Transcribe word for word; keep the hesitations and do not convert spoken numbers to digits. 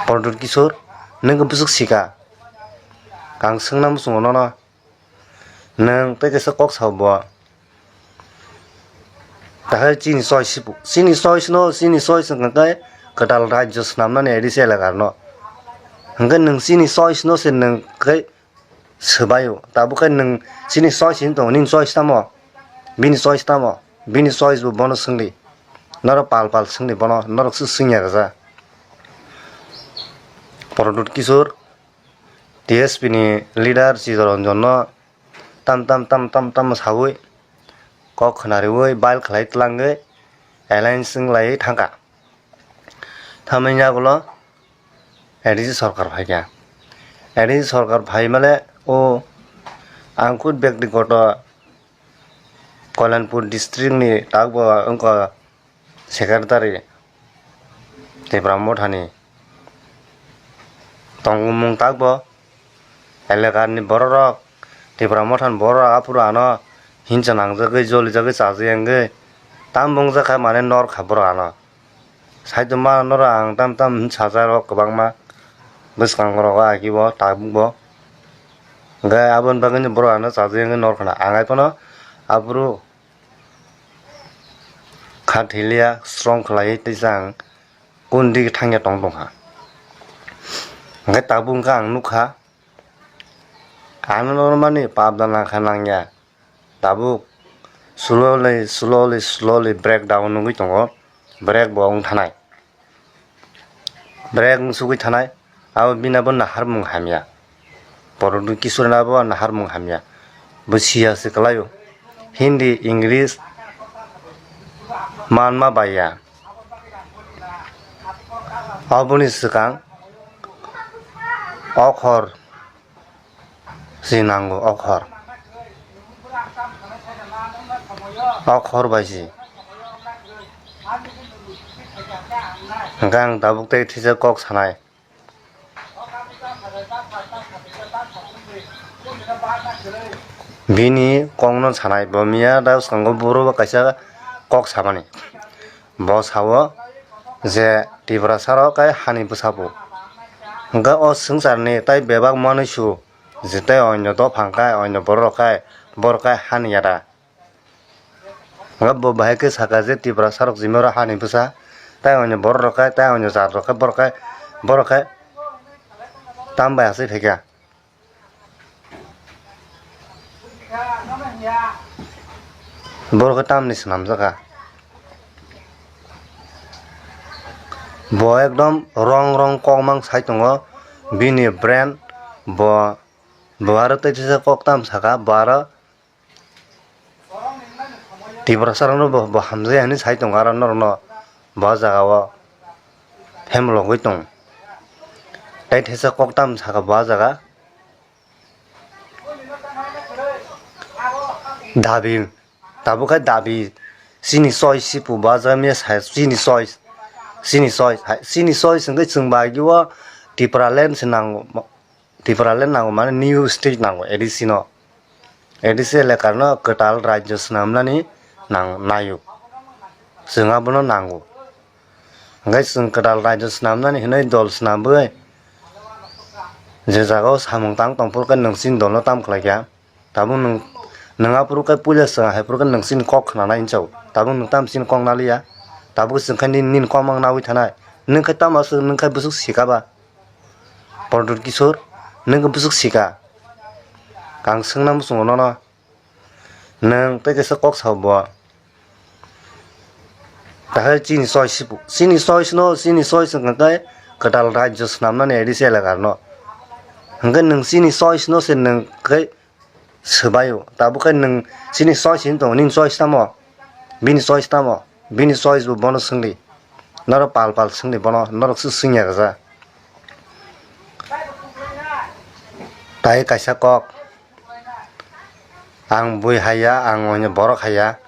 Pradyot Kishore, nwng khe bwswk sika? Ang swngna muchungo nono. Nwng tei kaisa kok sao bo. Tahai chini choice si, chini choice no, chini choice hwnkha khe kwtal rajyo swnamnani A D C elaka no. Hwnkhe nwng chini choice no se nwng khe swbaio. Tabuk khe nwng chini choice hinwi tongo, nini choice tamo? Bini choice tamo? Bini choice bo bono swngdi. Norok pal pal swngdi bono, norok se swngya rwja. Pradyot Kishore, T S P ni leader Chittaranjan no tam tam tam tam tam sawi kok khwnariwi bail khlai tlangwi alliance wnglaiwi thangkha. Thamani yagulo A D C sorkar phaikha. A D C sorkar phaimale o ang khud byaktigoto Kalyanpur district ni takbo wngkha secretary Tipra Mothani tongmung takbo elakani bororok, Tipra Mothani bororok aphuru ano hinsa nangjagwi, jolijagwi, chajagwi wngwi tam wngjakha, mane norkha borok ano. Saichuma norok ang tam tam hinwi sajak rok kwbangma bwskango rogo agibo tabukbo. Hwnkhe aboni bagwino borok ano chajagwi wngwi norkha na. Ang haiphano aphuru kha thiliya, strong khlaiwi teisa ang kundi thangya tong tongkha. Hwnkhe tabuk hwnkhe ang nukha, ano normani pap da nangkha nangya. Tabuk slowly, slowly, slowly breakdown wngwi tongo. Break bo wng thanai. Break wng sugwi thanai. Abo bini abo naharmung hamya. Pradyot Kishore ni abo naharmung hamya. Bo siya se kwlaio. Hindi, English manma baiya. Aboni swkang okhor si nango, okhor. Okhor bai si. Hwnkhe ang tabuk tei thisa kok sanai. Bini kokno sanai, bo miya da bwskango buro bo kaisa kok samani. Bo sao je Tiprasa rok kai hani bwsa bo. Hwnkhe o swngcharni tai bebak manwi su je tai onyo dophang kai, onyo borok kai, borok kai hani yada. Hwnkhe bo bahai khe saka je Tiprasa rok jimaro hani bwsa, tai onyo borok rok kai, tai onyo jat rok kai, borok kai, borok kai tam bai asai phaikha. Borok khe tamni swnamjakha. Bo ekdom wrong wrong kok mang sai tongo. Bini brain bo, bo aro tei kisa kok tam saka, bo aro Tiprasa rokno bo, bo hamjaya hinwi sai tongo aro norokno bo jaga o hemlogwi tongo. Tei teisa kok tam saka bo jaga. Dabi, tabuk khe dabi, chini choice sipu bo jaga miya sai, chini choice, chini choice, hai, chini choice hwnkhe chwng bai o Tipraland se nango. Tipraland nango, mane new state nango A D C no. A D C elakano kwtal rajyo swnamnani nang-, naio. Chwng abono nango. Hwnkhe chwng kwtal rajyo swnamnani hinwi dol swnambwi je jagao samung tang tongphuru khe nwng chini dolno tam khlaikha. Tabuk nwng, nwng aphuru khe puila chwng haiphuru khe nwng chini kok khnanai hinwi sao. Tabuk nwng tamo chini kok naliya. Tabuk chwng khe nini, nini kok mang nawi thanai. Nwng khe tamo aswk, nwng khe bwswk sika ba? Pradyot Kishore, nwng khe bwswk sika? Ang swngna muchungo nono. Nwng tei kaisa kok sao bo. Tahai chini choice sipu, chini choice no, chini choice hwnkha khe kwtal rajyo swnamnani A D C elaka no. Hwnkhe nwng chini choice no se nwng khe swbaio. Tabuk khe nwng chini choice hinwi tongo, nini choice tamo? Bini choice tamo? Bini choice bo bono swngdi. Norok pal pal swngdi bono, norok se swngya rwja. Tai kaisa kok, ang bui haiya, ang oino borok haiya.